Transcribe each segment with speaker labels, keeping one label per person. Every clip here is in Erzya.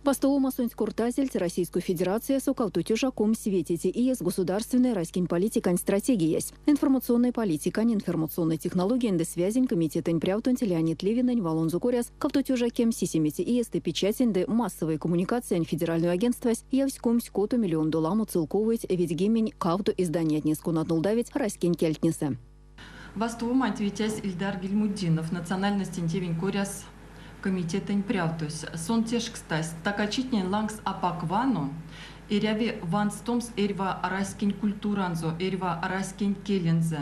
Speaker 1: Вастовомасонть кортазельть Российской Федерациясо 2029 иес государственной раськень политикань стратегиясь, информационной политикань, информационной технологиянь ды связень комитетэнь прявтонть Леонид Левинэнь валонзо коряс, 2027 иестэ печатень ды массовой коммуникациянь федеральной агентствась явсь 26 миллиондо ламо целковойть 92 изданиятнес, конат нолдавить раськень кельтнесэ.
Speaker 2: Вастовоманть ветясь Ильдар Гильмутдинов, национальностень тевень коряс комитетэнь прявтось. Сон тешкстась, стакачитнень лангс апак вано, эряви ванстомс эрьва раськень культуранзо, эрьва раськень келензэ.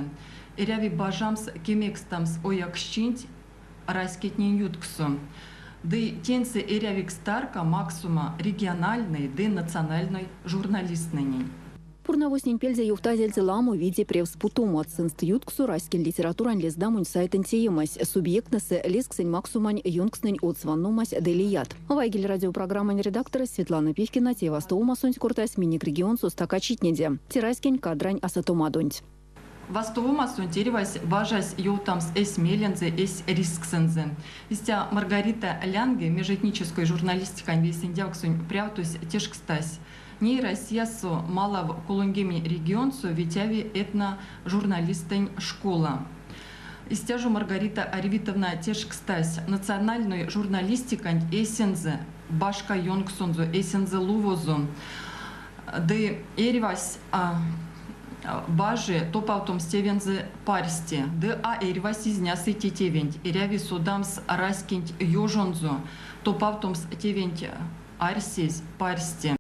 Speaker 2: Эряви бажамс кемекстамс ояксчинть раськетнень ютксо. Ды теньсэ эрявикс тарка максома региональной ды национальной журналисттнэнень.
Speaker 1: Пурнавозтнень пельде ёвтазельть ламо виде превс путомат. Сынст ютксо раськень литературань лездамонь сайтэнь теемась, субъекттнэсэ лезксэнь максомань ёнкстнэнь одс ванномась ды лият. «Вайгель» радиопрограммань редакторось Светлана Пивкина те вастовомасонть кортась минек регионсо стакачитнеде, те раськень кадрань асатомадонть.
Speaker 2: Вастовомасонть эрьвась бажась ёвтамс эсь мелензэ, эсь ризксэнзэ. Истя, Маргарита Лянге, межэтнической журналистикань вейсэндявксонь прявтось, тешкстась, ней Россиясо малав 30 регионсо ветяви этножурналистэнь школа. Истя жо Маргарита Аревитовна тешкстась, национальной журналистиканть эсензэ башка ёнксонзо, эсензэ лувозо. Ды эрьвась бажи топавтомс тевензэ парсте, ды а эрьвась изнясы те тевенть. Эряви содамс раськенть ёжонзо, топавтомс тевенть арсезь парсте.